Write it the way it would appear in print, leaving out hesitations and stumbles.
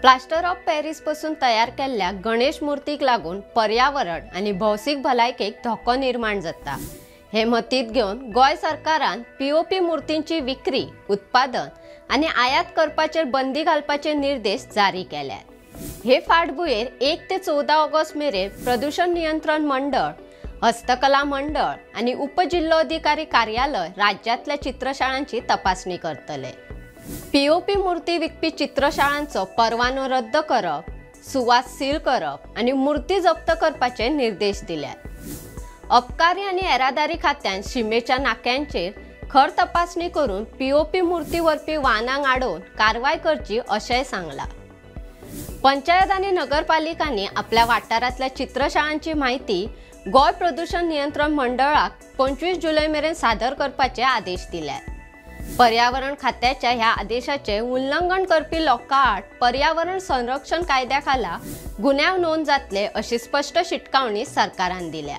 Plaster of Paris पसून तयार केल्ल्या गणेश मूर्तीक लागून पर्यावरण आनी भौशीक भलायकेक धोको निर्माण जाता हे मतींत घेवन गोंय सरकारान पीओपी मूर्तींची विक्री, उत्पादन आनी आयात करपाचेर बंदी घालपाचे निर्देश जारी केल्यात. हे फाटभुंयेर 1 ते 14 ऑगस्ट मेरेन प्रदूषण नियंत्रण मंडळ, हस्तकला मंडळ आनी उपजिल्होधिकारी कार्यालय राज्यांतल्या चित्रशाळांची तपासणी करतले. पीओपी मूर्ती विकपी चित्रशाळांचो परवानो रद्द करप, सुवात सील करप आनी मूर्ती जप्त करपाचे निर्देश दिल्यात. अबकारी आनी येरादारी खात्यान शिमेच्या नाक्यांचेर खर तपासणी करून पीओपी मूर्ती व्हरपी वाहनांक आडोवन कारवाय करची अशेंय सांगलां. पंचायत आनी नगरपालिकांनी आपल्या वाठारांतल्या चित्रशाळांची म्हायती गोंय प्रदूषण नियंत्रण मंडळाक 25 जुलय मेरेन सादर करपाचे आदेश दिल्यात. पर्यावरण खात्याच्या ह्या आदेशाचे उल्लंघन करपी लोकां आड पर्यावरण संरक्षण कायद्या खाला गुन्यांव नोंद जातले अशी स्पश्ट शिटकावणी सरकारान दिल्या.